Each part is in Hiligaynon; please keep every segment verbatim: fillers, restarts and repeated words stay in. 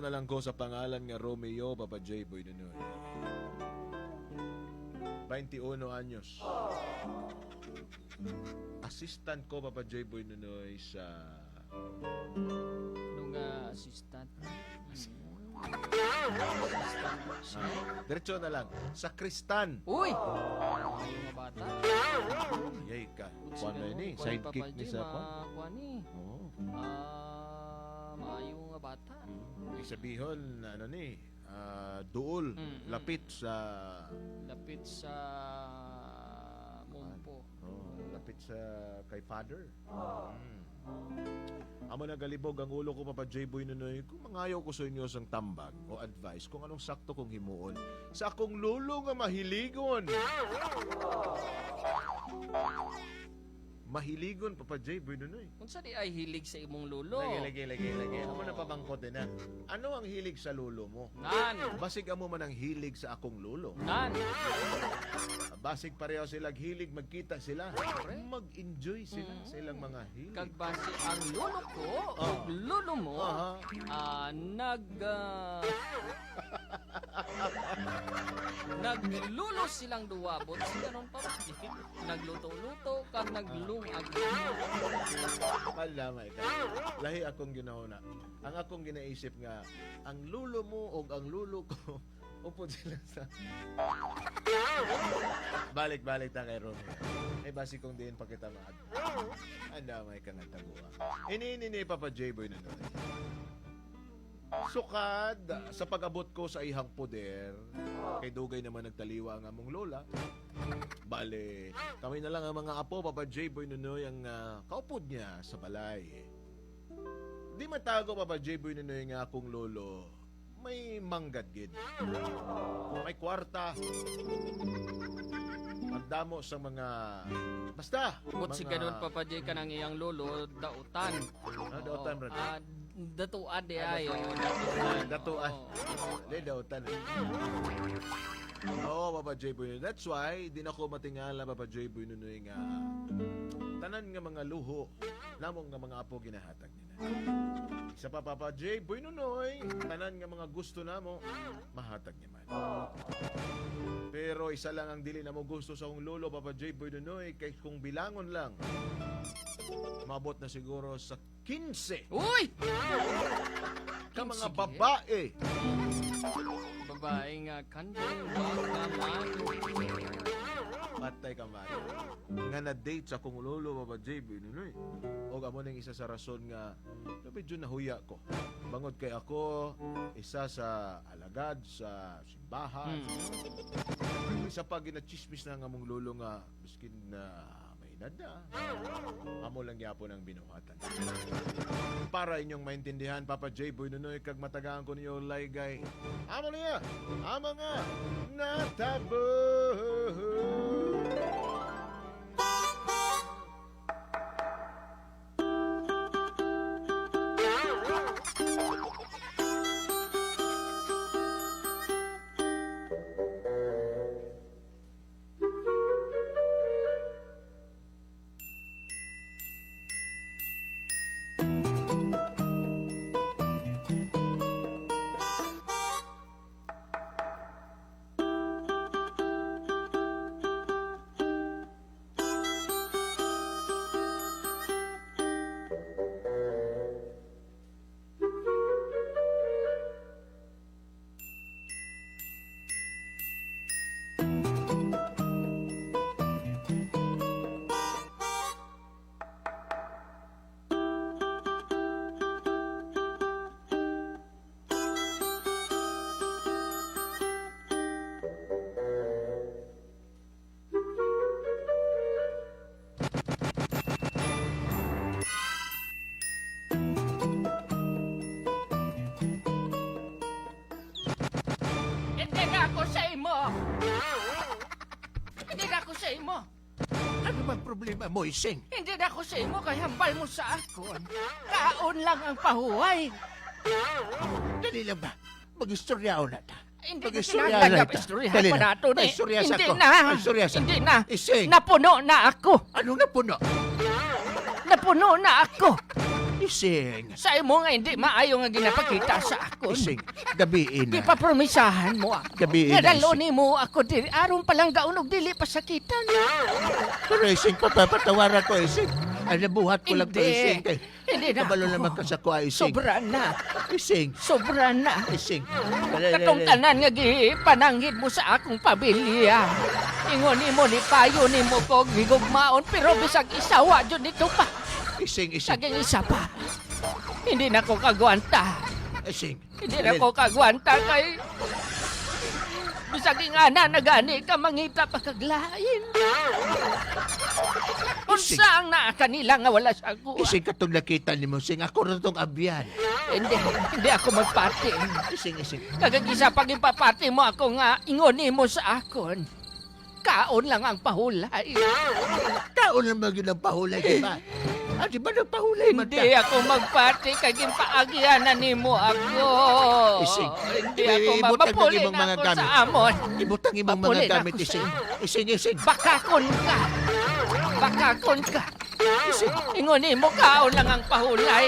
na lang ko sa pangalan nga Romeo, Papa J Boy Nunoy. Twenty-uno anyos. Assistant ko, Papa J Boy Nunoy, sa Ano nga assistant? Assistant. Ah, diretso na lang. Sakristan. Uy! Maayo nga bata. Yay ka. Kung Kuan sino na mo, ni, kuan ni sidekick Papa ni Jim, sa kuan. Ah, kuan ni. Oo. Ah, maayo nga bata. Mm. Ibig sabihin, ano ni, ah, duol, Mm, mm. lapit sa Lapit sa Mumpo. Oh, lapit sa kay Father. Mm. Amo na galibog ang ulo ko, Papa J Boy Nunoy, kung mangayo ko sa inyo sang tambag o advice kung anong sakto kong himuon sa akong lolo nga mahiligon. Mahiligon, Papa J Boy Nunoy. Unsa di ay hilig sa imong lolo? Lagi, lagi, lagi, lagi. Amo na pamangkot din, ha? Ano ang hilig sa lolo mo? Nan. Basig amo man ang hilig sa akong lolo. Nan. Basig pareho sila hilig, magkita sila. Siyempre. Mag-enjoy sila Mm. sa ilang mga hilig. Kag basi ang lolo ko, Oh. ug lolo mo, Aha. ah, nag, ah, naglulo silang duwa, but si kanon pa, nagluto-luto, kag naglung-ag. Wala, may ka. Lahi akong ginahuna. Ang akong ginaisip nga, ang lolo mo ug ang lolo ko, upod sila sa Balik-balik ta kay Romeo. Ay, basi kung diin pa kita maag-, Anda, may ka nga taguha. Ini, ini ni Papa J Boy Nunoy. Sukad sa pag-abot ko sa ihang poder, kay dugay naman nagtaliwa ang among lola. Bale, kami na lang ang mga apo, Papa J Boy Nunoy, ang, ah, kaupod niya sa balay. Di matago, Papa J Boy Nunoy, nga akong lolo may manggad gid. May kwarta. Ang damo sa mga, basta, But si mga ganun, Papa J, kanang iyang lolo, dautan. Ah, dautan, Oo, brother. Ah, datuan di Ah, ay. datuan. Oo, datuan. Oo. Di, dautan, eh. Oo, Papa J Boy. That's why, di na ko matingala, Papa J Boy Nunoy, nga tanan nga mga luho, namo nga mga apo ginahatag nila. Isa pa, Papa J Boy Nunoy, tanan nga mga gusto namo, mahatag niya man. Pero isa lang ang dili namo gusto sa akong lolo, Papa J Boy Nunoy, kay kung bilangon lang, maabot na siguro sa quince Uy! Ka mga Quince babae. Babae nga kandong, baka, mano. Patay ka, Mario. Nga na-date sa akong lolo, Papa J Boy Nunoy. Og amo ning isa sa rason nga medyo nahuya ko. Bangod kay ako, isa sa alagad sa simbahan. Mm. Isa pa, ginachismis na nga among lolo nga miskin na may edad na. Amo lang gyapon ang binuhatan. Para inyong maintindihan, Papa J Boy Nunoy, kag matagaan ko ninyo laygay. Amo niya, ang mga natabo. Hindi na ako sa imo. Hindi na ako sa imo. Ano bang problema mo, Ising? Hindi na ako sa imo kay hambal mo sa akon. Kaon lang ang pahuway. Dali lang ba? Mag-istorya na ta. Hindi ko Mag-istorya kinahanglan na nga ta. Istoryahan Dali pa na. Nato ni. Mag-istorya sa Hindi ko. Na. Mag-istorya sa Hindi na. Ising. Napuno na ako. Anong napuno? Napuno na ako. Ising. Sa imo nga hindi maayo nga ginapakita sa akon. Ising, gabii na. Gipapromisahan mo ako. Gabii na, Ising. Nga dalo nimo ako diri aron palanggaon og dili pasakitan. Pero Ising, papatawara ko, Ising. Ay, nabuhat ko lang to, Hindi. Ising. Kay Hindi na kabalo ako. Naman ka sa kuha, Ising. Sobra na. Ising. Sobra na. Ising. Katong tanan nga gipananghid mo sa akong pamilya. Ingon nimo, nipayo nimo ko og higugmaon, pero bisag isa wa jud nito pa. Ising, Ising. Kag ang isa pa, hindi na ko kagwanta. Ising. Hindi na ko kagwanta kay bisag ing-ana na gani ka mangita pa kag lain. Ising. Unsa ang naa kanila nga wala sa ako? Ising, katong nakita nimo, Sing, ako ra tong abyan. Hindi, hindi ako magpati. Ising, Ising. Kag ang isa pa, ginpapati mo ako nga ingon nimo sa akon, kaon lang ang pahulay. Kaon lang ba yun ang pahulay, di ba? Ah, di ba nagpahulay man ta? Hindi ako magpati kay ginpaagianan nimo ako. Ising. Hindi ako Ibutang ang mapapuli imong na mga ako gamit. Sa amon. Ibutang imong mga Mapuli na gamit, ako sa Ising. Ising, Ising. Bakakon ka. Bakakon ka. Ising. Ingon nimo kaon lang ang pahulay.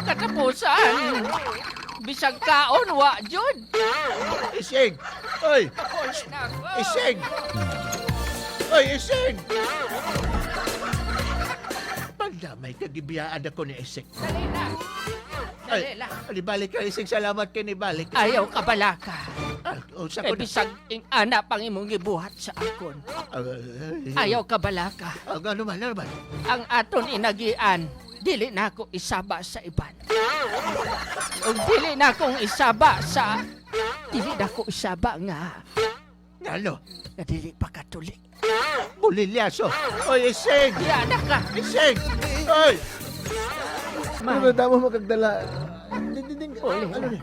Katapusan, bisag kaon, wa jud. Ising! Oy! Tapos na ako. Ising! Oy, Ising! Pagdamay ka, gibiyaan ako ni Ising. Dali na. Ay, Dali lang. Nibalik ka, Ising. Salamat kay nibalik ka. Ayaw ka balaka. Ah, oh, sa Kay ko na. Bisag ing ana pang imong gibuhat sa akon. Ah, Ayaw ka balaka. Ah, ano man, ano man? Ang aton inagian, dili na ako isaba sa iban. Ug dili na akong isaba sa, dili na ako isaba nga, Ngano? Nga dili pa katuli. Bulilyaso. Oy, Ising! Iya na ka. Ising! Oy! Ma. Ano na tamo makagdala? Ding, ding, ding. Uli Ano na. Ni?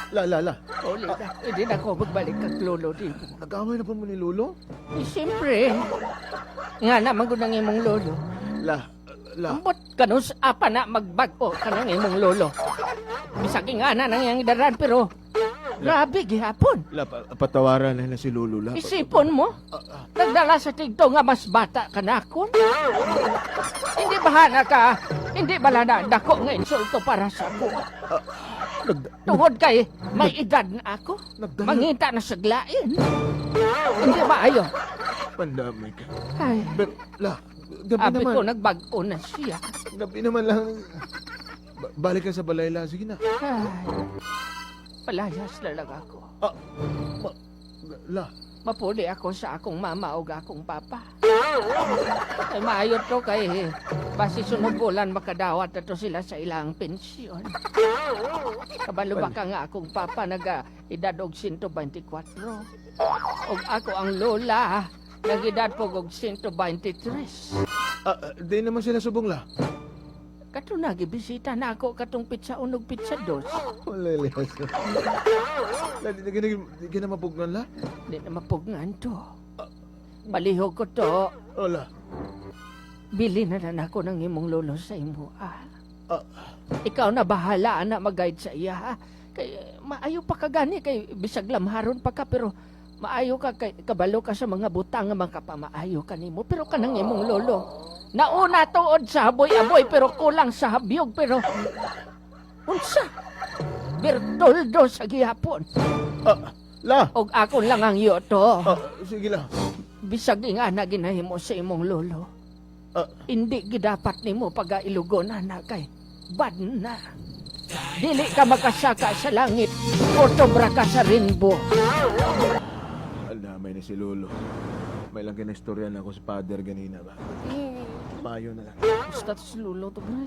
La, la, la. Uli na. Hindi na ako magbalik kag lolo di mo. Nag-away na po mo ni lolo? Eh, siyempre. Nga naman ko nang imong lolo. La, la. Ambot kanus apa na magbag-o ka nang imong lolo. Bisag ingana nang iyang daran, pero grabe gihapon. La, pa- patawaran na na si lolo, la. Isipon mo? Ah, ah. Nagdala sa tigto nga mas bata ka na ako. Hindi ba na ka? Hindi ba na dako nga insulto para sa ako? Ah, nagda- Tungod kay may edad na ako. Nagdala- Mangita na sa glain. Hindi ba ayo? Pandamay ka. Ay. Pero, la, gabi Abi naman. Ko, nagbag-o na siya. Gabi naman lang. Ba- balik ka sa balay, la. Sige na. Ay. Palayas na lang ako. Ah, ma- La. Mapuli ako sa akong mama ug akong papa. Ay, maayo to kay basi sunod bulan makadawat na to sila sa ilang pensyon. Kabalo ba ka nga akong papa naga-edad og sento beintikwatro? Ug ako ang lola, nag-edad po og sento beintitres. Ah, ah, di naman sila subong, la. Kato na, gibisita na ako katong pitsa uno ug pitsa dos. Wala, Elias. La, di, di, di, di ka na mapugngan, la? Di na mapugngan to. Palihog ko to. Wala. Bili na lang ako ng imong lolo sa imo, ah. Ah. Ikaw na bahala, ana, mag-guide sa iya, ha? Kay, maayo pa ka gani, kay bisag lamharon pa ka, pero maayo ka, kay kabalo ka sa mga butang nga makapamaayo kanimo. Pero kanang imong lolo, nauna tuod sa haboy-aboy, pero kulang sa habyog, pero unsa? Bertoldo sa gihapon. Ah, la. Og akon lang ang yoto. Ah, sige, la. Bisag ingana ginahimo sa imong lolo. Ah. Indi gid dapat nimo pagailugon, ana, kay bad na. Dili ka makasaka sa langit, utobra ka sa rainbow. Ala, may na si Lolo. May lang kinaistorya na ako sa father ganina ba? Eh. Payo na lang. Basta si Lolo to, bro.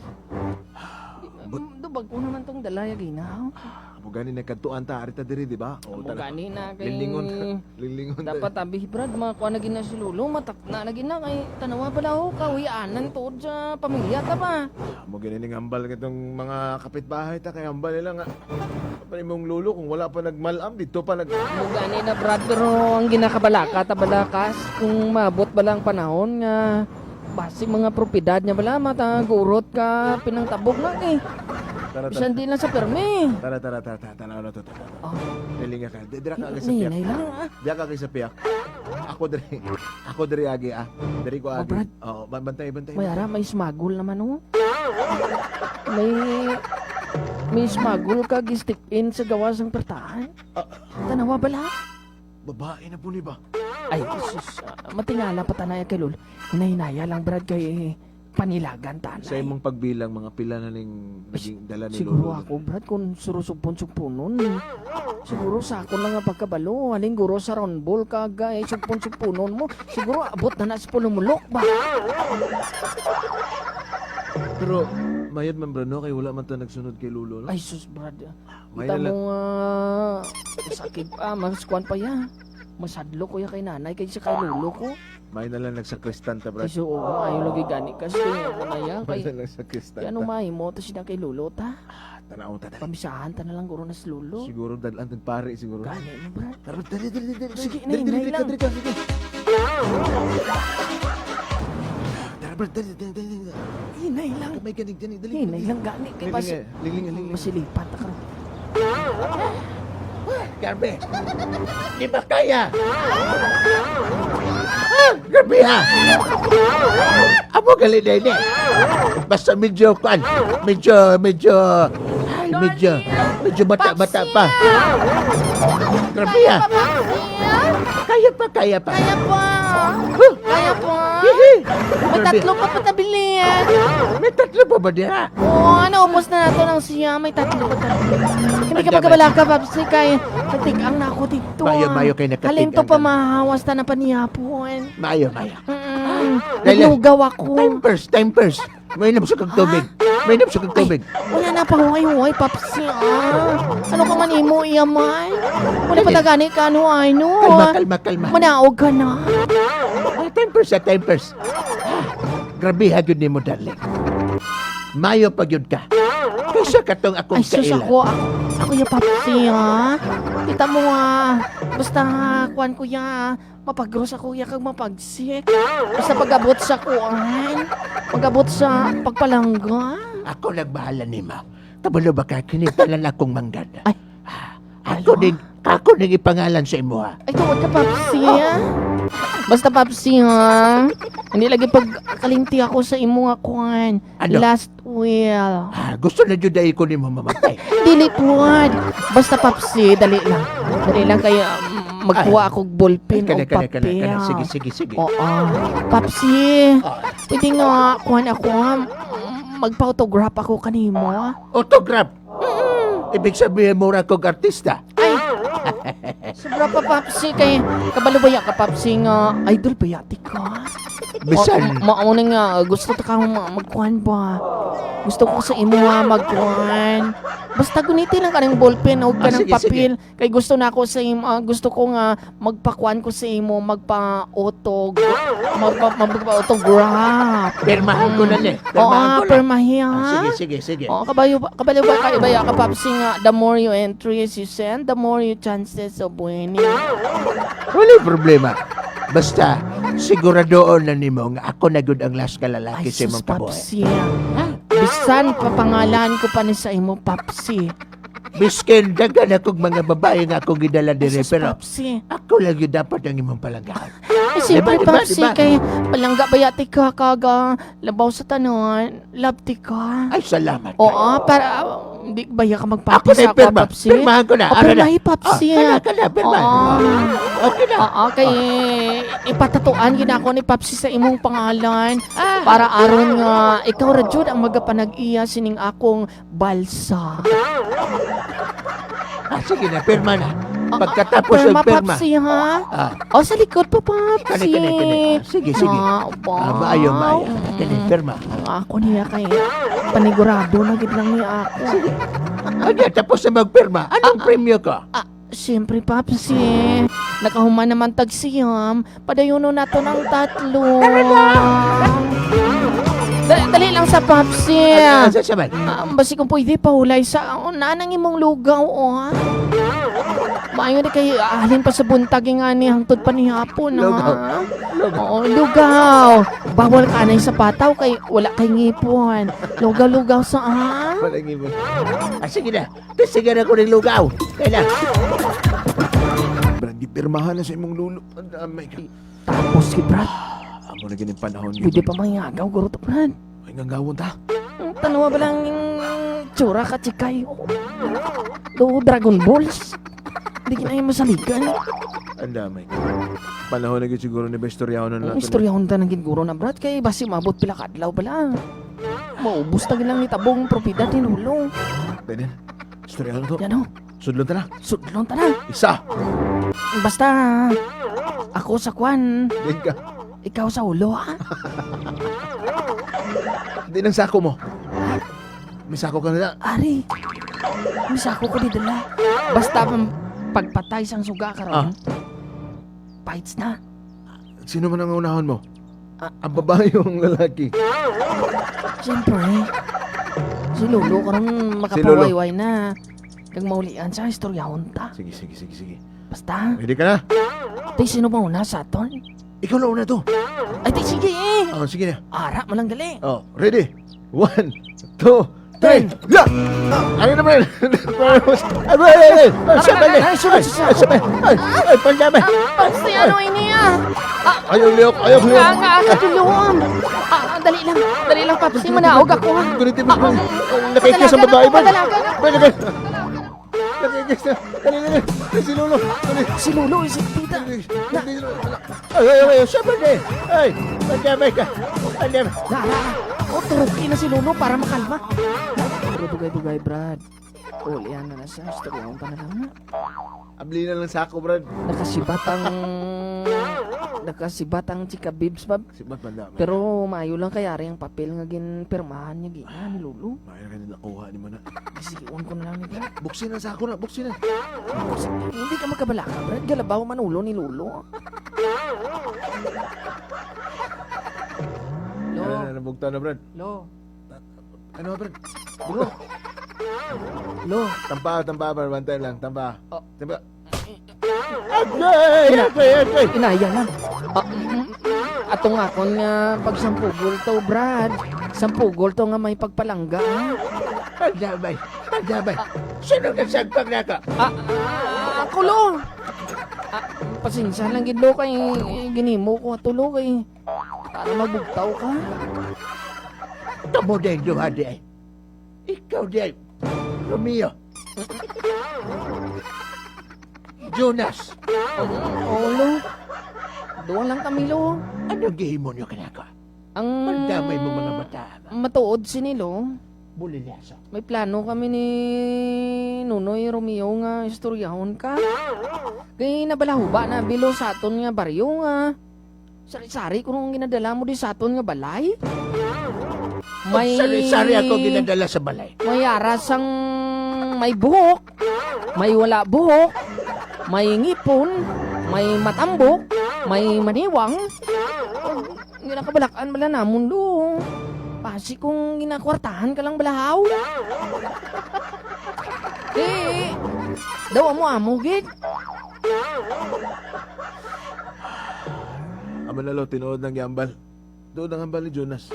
But- Do bag-o naman tong dalaya ginaw. Amo gani nagkadtuan ta, ari ta diri, di ba? O, Amo tana-, gani na kay lilingon ta. Lilingon ta. Dapat abi, Brad, mga kuan na gina si Lolo, matakna na gina kay tanawa pala, oh, kawianan tuod sa pamilya ta ba? Amo gani ning hambal katong mga kapitbahay ta, kay hambal nila nga, pa imong lolo, kung wala pa nagmalam, dito pa nag- Amo gani na, Brad, pero ang ginakabalaka ta balakas, kung maabot ba lang panahon nga basi mga propiedad niya bala, matagurot ka, pinangtabog na, eh. Tara, tara. Bisan di lang sa permi. Tara, tara, tara, tara, tara, tara, tara, tara. Oh. Dali nga ka. Di-, dira ka, agi sa piyak. Hinay lang, ah. Diya ka, agi sa piyak. Ako diri. Ako diri, agi, ah. Diri ko, oh, agi. Brad. Oo, ban-, bantay, bantay, May bantay. Ara, may smuggle naman, oh. May, may smuggle ka, gi-step in sa gawas ng pertahan. Ah. Tanawa bala? Babae na po ni ba? Ay, sus, ah, matingala pa tanaya kay Lolo. Hinay-hinaya lang, Brad, kay panilagan ta na, Sa eh. Imong pagbilang, mga pila na ning Is-, naging dala ni siguro Lolo? Ako, Brad, kung suro sugpon-sugpunon, siguro sa ako na nga pagkabalo, halin guro sa round ball, kagay, sugpon-sugpunon mo, siguro abot na na sa pulumulok ba? Pero, mayad man, Brad, no? Kay wala man ta nagsunod kay Lolo, no? Ay, sus, Brad. May Kita na lang. Mo nga, masakit, ah, mas kuwan pa ya. Masadlo ko ya kay nanay, kay sa kay lolo ko. May na lang nagsakristan ta, Brad. Ay, so, oo, ayaw lagi gani kasi, ano na ya, May kay, na lang sakristan kay ano ta. May mo, tas sila kay lolo, ta? Ah, tanaw ta, dali. Pamisahan ta na lang, guro, nas lolo. Siguro, dalan ng pare, siguro. Gani mo, Brad. Tara, dali, dali, dali, dali. Sige, Dali, hinay, dali, hinay dali lang. ka, dali ka. Tara, Brad, dali, dali, dali, dali. Hinay lang. May ganig, ganig, dali, Hinay dali. lang, gani. Kay Lingling, mas-, eh. Lingling, lingling. Masilipan ta karon. Grabe. Di ba kaya? Ah, grabe, ha? Amo gali na ini. Basta medyo, kuan, medyo, medyo, ay, medyo, medyo bata-bata pa. Grabe, ha? Kaya pa, kaya pa. Kaya pa. Huh. Kaya pa. Hihi. May Grabe. Tatlo pa patabilin. May tatlo pa ba diha? Oo, naubos na nato ng siya. May tatlo pa patabilin. Hindi ka Ang dami. Magkabalaka, Papsi, kay nagtigang na ako dito, Mayo, ah. Mayo kay nakatig-ang Halin to pa ka na. Mahawas ta na panihapon. Mayo, mayo. Mm-mm. Dali. Naglugaw ako. Time first, time first. Mainom sa kag tubig. Ah? Mainom sa kag tubig. Ay, wala na pa, huway-huway, Papsi, ah. Ano ka man imo, iya man? Wala pa Sige. Tagani ka, ano, ay, no? Kalma, kalma, kalma. Manaog ka na. Ah, time first, ah, time first. Grabe ha gyud nimo, darling. Mayo pa gyud ka. Kaysa katong akong Ay, sus, kaila. Ako, ako, ako yung Papsi, ha? Kita mo, ha? Basta, kuwan ko ya, mapagros ako ya kag mapagsik. Basta pag-abot sa kuwan, pag-abot sa pagpalangga. Ako nagbahala nimo. Kabalo ba ka, kinitalan akong manggad? Ay. Ako Ay, din, ako din ipangalan sa imo, ha? Ay, tuod ka, Papsi, ha? Basta, Papsi, ha? Hindi lagi pagkalimti ako sa imo nga kuwan. Ano? Last will. Ah, gusto na jud ay ko nimo mamatay. Dili, tuod. Basta, Papsi, dali lang. Dali lang kay, um, magkuha Ay. Ako ballpen Ay, kana, o kana, kana, papel. Kana. Sige, sige, sige. Oo. Papsi, Ah. Pwede nga, kuwan ako, ha? Magpa-autograph ako kanimo. Autograph? Mm-mm. Ibig sabihin, mura kog artista. Ay, sobra pa, Papsi, kay kabalo baya ka, Papsi, nga idol baya ti ka. Bisan. Ma-, mao na nga, gusto ta ka ma-, magkuhan ba? Gusto ko sa imo nga magkuhan. Basta guniti lang ka ng ballpen o Ah, ka ng sige, sige. Papel. Kay gusto na ako sa imo, ah, gusto ko nga magpakuan ko sa imo, magpa-autog-, magpa-, magpa-autograph. Pirmahan ko Mm. na ni. Oo, Pirmahan ko na. Pirmahi, ha? Ah, sige, sige, sige. Oo, kabayo ba, kabayo ba, kayo ba, ya, ka, Papsi, nga, the more you entries you send, the more you chances of winning. Wala problema. Basta, siguradoon na nimo nga ako na gud ang last ka lalaki Ay, sa imong sus, kabuhi. Papsi. Ha? Bisan papangalan ko pa ni sa imo, Papsi. Biskin, daghan akong mga babae nga akong gidala diri, Ay, sus, pero Papsi. Ako lang yun dapat ang imong palanggaon. Ay, siyempre, Diba, diba, Papsi, diba? Kay palangga ba yati ka, kaga, labaw sa tanan, love ti ka. Ay, salamat Oo, kayo. Para, ah, hindi ba ya ka Ako magpapisa na yung pirma. Papsi? Pirmahan ko na. O, Ano na? Pirmahi, Papsi. Ah, kana, kana, pirma. Oo. Ah, okay na. Oo, kay Ah. ipatatuan gid ako ni Papsi sa imong pangalan. Ah. Para aron nga ikaw ra jud ang magapanag-iya sining akong balsa. Ah, sige na, pirma na. Ah, Pagkatapos pirma, ng pirma. Papsi, ha? Ah. O, sa likod pa, Papsi. Kani, kani, kani. Ah, sige, sige. Ah, Ah, maayo, wow. maayo. Kani, Mm. pirma. Ang ako niya kay panigurado na gid lang niya ako. Sige. Ano, tapos na magpirma, anong Ah, premyo ko? Ah, siyempre, Papsi. Nakahuman naman tag siyam. Padayonon nato ng tatlo. Tara na! Da-, dali lang sa Papsi. Ano, ano, sa, sa man? Ah, basi kung pwede, pahulay sa, oh, na, nang imong lugaw, oh, ha? Maayo na kay, ah, halin pa sa buntag, eh, nga ni hangtod pa ni hapon, Lugaw. Ha? Lugaw. Oo, lugaw. Bawal ka anay sa pataw kay wala kay ngipon. Lugaw-lugaw sa, ah? Wala ngipon. Ah, sige na. Sige na ko ng lugaw. Kaya na. Brad, gipirmahan na sa imong lolo. Ang damay ka. Tapos si Brad. Amo na ganing panahon. Pwede pa mangyagaw, guro to, Brad. Ay, nganggawon ta. Ang tanawa ba lang yung tsura ka, Chikay? Do Dragon Balls? Di ka na yung masaligan. Ang damay. Panahon na gid siguro ni ba istoryahon na Ang natin. Istoryahon ta na gid, guro na, Brad. Kay basi mabot pila ka adlaw pala. Maubos na gid lang ni tabong propiedad ni Lolo. Pwede na. Istoryahon na to. Yan, oh. Sudlon ta na. Sudlon ta na. Isa. Basta, ako sa kwan. Diyan ka. Ikaw sa ulo, ha? Di nang sako mo. May sako ka na. Ari, may sako ko di dala. Basta pang pagpatay sang suga karon. Ah. Fights na. Sino man ang unahon mo? Ah. Ang babae o ang lalaki? Siyempre, si Lolo karon Si Lolo. Makapawayway na. Kag maulian sa istoryahon ta. Sige, sige, sige, sige. Basta. Ready ka na? Tay, sino ba una sa aton? Ikaw na una to. Ay, tay, sige eh. Oh, sige na. Ara, malang gali. Oh, ready? One, two, three. Ten. Ya! Ano naman? Ay, ay, ay, ay, ay. Ay, sabay, ay, ay, sabay. Ay, ay, ay, pandamay. Ah, si ano ini, ah? Ah, Ayaw liyok, ayaw liyok. Nga, nga, katulungan. Ah, dali lang, dali lang, Paps. Manaog ako, ha? Ganito mo. Ah, ah. Nakikis ang Padalaga babae na, ba? Padalaga na. Ba, nakikis. Nakikis na. Dali, dali. Ay, si Lolo. Dali. Si Lolo, si Tita. Dali, dali, dali. Ay, ay, ay, ay, siya ba, eh? Ay, pandamay ka. Pandamay. Na, na, na. O, turuki na si Lolo para makalma. Pero dugay-dugay, Brad. Ulian na na siya. Istoryaon pa na lang na. Abli na lang sa ako, Brad. Nakasibat ang, nakasibat ang chika bibs, Bab. Sibat man dami. Pero maayo lang kay ari ang papel nga ginpirmahan niya gina ni Lolo. Maayo na kayo nakuha ni Mana. Gisigiwan ko na lang ni Brad. Buksin na sa ako na, buksin na. Hindi ka magkabalaka, Brad. Galabaw man ulo ni Lolo. Lo. Ano na, nabugtaw na, Brad? Lo. Ano, Brad? Lo. Lo. Tampa, tampa, Brad. One time lang, tampa. Oh. Tampa. Agay! Ina-, Agay! Agay! Inaya lang. Ah, mm, mm, mm. Atong akon nga pagsampugol to, Brad. Sampugol to nga may pagpalangga, ha? Pandamay! Pandamay! Sino nagsagpag na ka? Ah, ah, ako, Lo. Ah, pasensya lang gid, Lo, kay ginimo ko ato, Lo, kay para mabugtaw ka. Kamo din duha di ay. Ikaw di ay. Romeo. Jonas. Oo, Lo. Duha lang kami, Lo. Anong gihimo niyo kanako? Ang Pagdamay mo mga bata. Matuod sini, Lo. Bulilyaso. May plano kami ni Nonoy Romeo nga istoryahon ka. Kay nabalahuba na bilo sa aton nga baryo nga sari-sari kuno ang ginadala mo di sa aton nga balay. May Sari-sari ako ginadala sa balay. May aras ang may buhok, may wala buhok, may ngipon, may matambok, may maniwang. Ginakabalakan bala namon, Lo. Basi kung ginakwartahan ka lang bala, haw? Eh, daw amo-amo gid. Amo na, Lo, tinuod nang gihambal. Tuod ang hambal ni Jonas.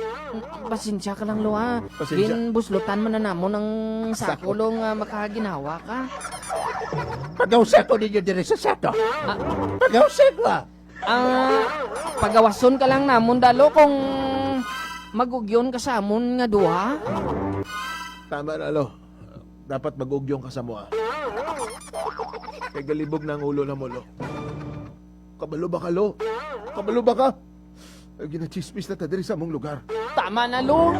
Pasensya ka lang, Lo, ha. Pasensya. Ginbuslutan man na namon ang Sako. Sako, Lo, nga makaginhawa ka. Pagawsa ko ninyo diri sa sako. Ah. Pagawsa ko, ah. Ah, pagawason ka lang namon, da, Lo, kung magugyon ka sa amon nga duha. Tama na, Lo. Dapat magugyon ka sa amoa. Kay galibog na ang ulo na mo, Lo. Kabalo ba ka, Lo? Kabalo ba ka? Ay, ginachismis na ta diri sa among lugar. Tama na, Lo.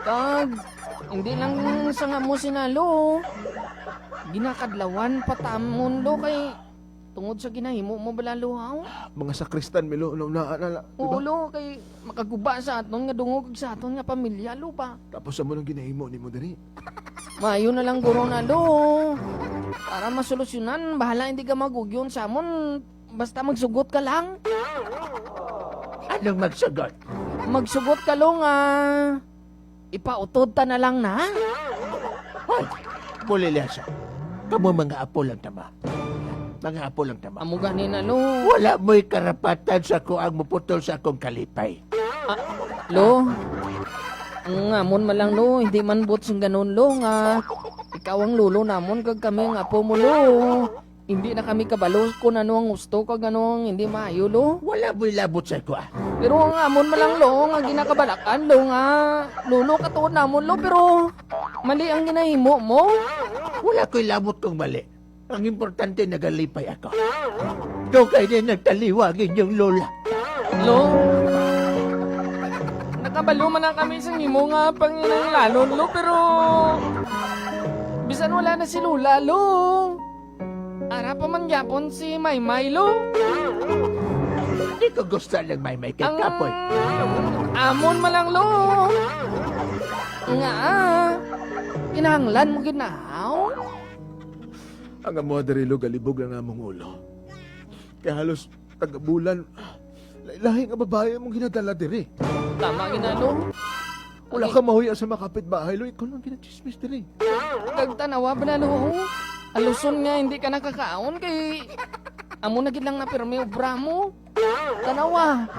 Kag, hindi lang sa nga mo sina, Lo. Ginakadlawan pa tamon, Lo, kay tungod sa ginahimo mo bala, Lo, haw? Mga sakristan, mi, Lo, naunaan na, la-, di ba? Oo, Lo, kay makaguba sa aton nga dungog kag sa aton nga pamilya, Lo, ba? Tapos amo nang ginahimo nimo diri. Maayo na lang, guro na, Lo. Para masolusyonan, bahala hindi ka magugyon sa amon. Basta magsugot ka lang. Anong magsugot? Magsugot ka, Lo, nga ipautod ta na lang na. Hoy, bulilyaso. Kamo mga apo lang ta mo. Mga apo lang ta mo. Amo gani na, lo. Wala mo'y karapatan sa akoang muputol sa akong kalipay. Ah, lo, ang amon man lang, lo, hindi man buot sing ganun, lo, nga ikaw ang lolo namon kag kami ang apo mo, lo. Hindi na kami kabalo kung ano ang gusto kag ano ang hindi maayo, lo. Wala mo'y labot sa ako, ah. Pero ang amon man lang, lo, nga ginakabalakan, lo, nga lolo ka tuod namon, lo, pero mali ang ginahimo mo. Wala ko'y labot kung mali. Ang importante, nagalipay ako. Dugay na nagtaliwa ang inyong lola. Lo, nakabalo man lang kami sa imo nga panginahanglanon, lo, pero bisan wala na si lola, lo, ara pa man gyapon si Maymay, lo. Hindi ko gusto ng Maymay kay Ang Kapoy. Amon man lang, lo. Nga, ah, kinahanglan mo gid na, haw? Ang amo diri, lo, galibog ang among ulo. Kay halos taga-bulan, lahi-lahi nga babae among ginadala diri. Tama gid na, lo. Wala Okay. ka mahuya sa mga kapitbahay, lo. Ikaw lang ginachismis diri. Kag tanawa ba na, lo? Aluson nga hindi ka nakakaon kay amo na gid lang na pirmi obra mo. Tanawa.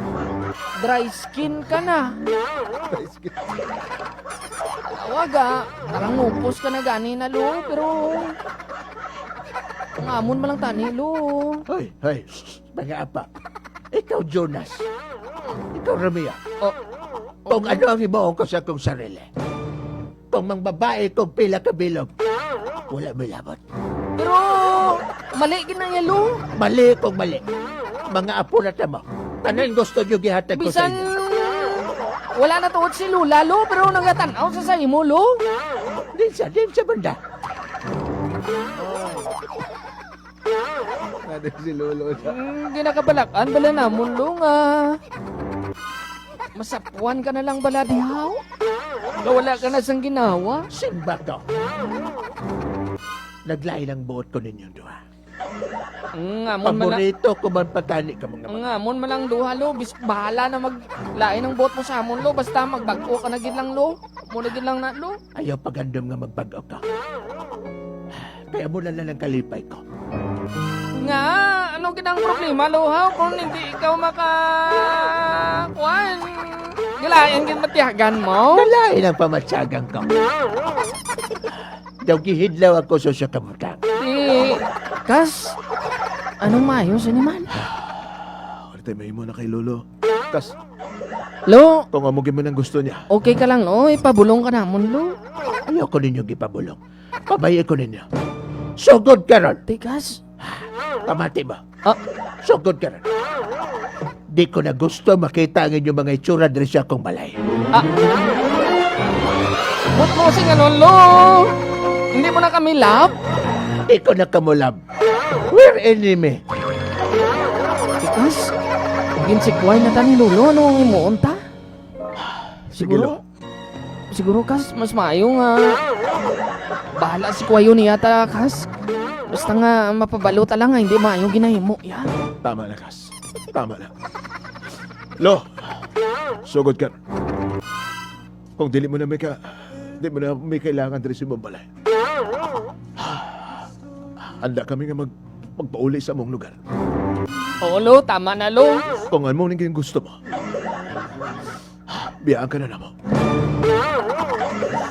Dry skin ka na. Dry skin. Tanawa ga, parang upos ka na gani na, lo, pero ang amon man lang tani, lo. Hoy, hoy, shh, shh, mga apa. Ikaw, Jonas. Ikaw, Ramia. Oh. Kung ano ang himuon ko sa akong sarili. Kung mangbabae kog pila ka bilog, wala may labot. Pero mali gid na iya, lo. Mali kung mali. Mga apo na ta mo. Tanan gusto nyo gihatag ko sa Bisan inyo. Wala na tuod si Lola, lo, pero nagatan-aw sa sa imo, lo. Din sa, din sa banda. Nado si Lolo sa Mm, ginakabalakan bala namon, lo, nga masapuan ka na lang bala dihaw? Nga wala ka na sang ginawa? Simba ka. Naglain ang buot ko ninyong duha. Mm, amon man na- Paborito ko man pagkani ka mga Mm, mga. Amon man lang duha, lo. Bis-, bahala na maglain ang buot mo sa amon, lo. Basta magbag-o ka na gid lang, lo. Mo na gid lang na, lo. Ayaw pagandom nga magbag-o ka. Kaya mo na lang kalipay ko. Nga, ano gid ang problema, lo, ha? Kung hindi ikaw maka-, kuwan, galayan gid matiyagan mo? Galayan ang pamatyagan ko. Daw gihidlaw ako sa usa ka butang. Di, Kas, anong maayo sini man? Arte, mahimo na kay Lolo. Kas, Lo, kung amo gyud man ang gusto niya. Okay ka lang, lo? Ipabulong ka namon, lo. Ayaw ko ninyo gipabulong. Pabay ko ninyo. Sugod karon. Tigas. Pamati mo. Ah. Sugod karon. Di ko na gusto makita ang inyong mga itsura diri sa akong balay. Ah. Ba't mo sing ano, lo? Hindi mo na kami love? Di ko na kamo love. We're enemy. Tikas, ginsikway na ta ni Lolo. Ano ang imuon ta? Sige, Siguro, Lo. Siguro, Kas, mas maayo nga bahala si Kwayo niya ta, Kas. Basta nga mapabalo ta lang nga hindi maayo ginahimo, ya. Tama na, Kas. Tama na. Lo, sugod ka. Kung dili mo na may ka-, di mo na may kailangan diri sa imong balay. Handa kami nga mag-, magpauli sa among lugar. Oo, lo. Tama na, lo. Kung ano ning gusto mo. Biyaan ka na namo.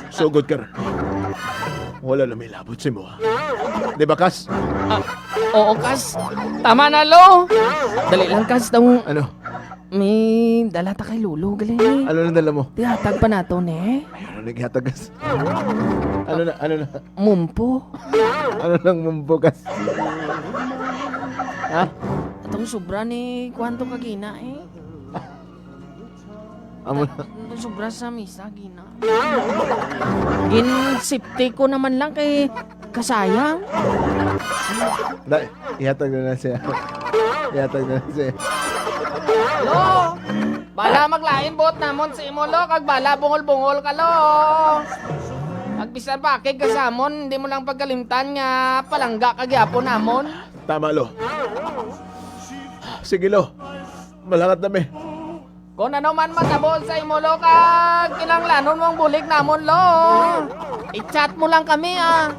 Sugod ka ron. Wala na may labot sa imo, ha? Di ba, Kas? Ah, oo, Kas. Tama na, lo. Dali lang, Kas. Tang Ano? May dala ta kay Lolo, gali. Ano na dala mo? Tihatag pa nato, ne? Ay, ano naghatag, Kas? Ano na, ano na? Mumpo. Ano nang mumpo, Kas? Ha? Atong sobra ni kuwanto kagina, eh. Amo na. Atong sobra sa misa, gina. Gin-safety ko naman lang kay kasayang. Dai, ihatag na na siya. Ihatag na na siya. Lo, bala maglain buot namon sa imo, lo, kag bala bungol-bungol ka, lo. Kag bisan pa akig ka sa amon, hindi mo lang pagkalimtan nga palangga ka gyapon namon. Tama, lo. Sige, lo. Malakat na mi. Kung ano man matabo sa imo, lo, kag kinahanglanon mong bulig namon, lo, i-chat mo lang kami, ah.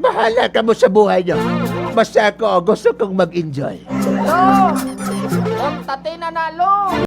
Bahala kamo sa buhay nyo. Basta ako, gusto kong mag-enjoy. Lo! Kontatina na, Lo!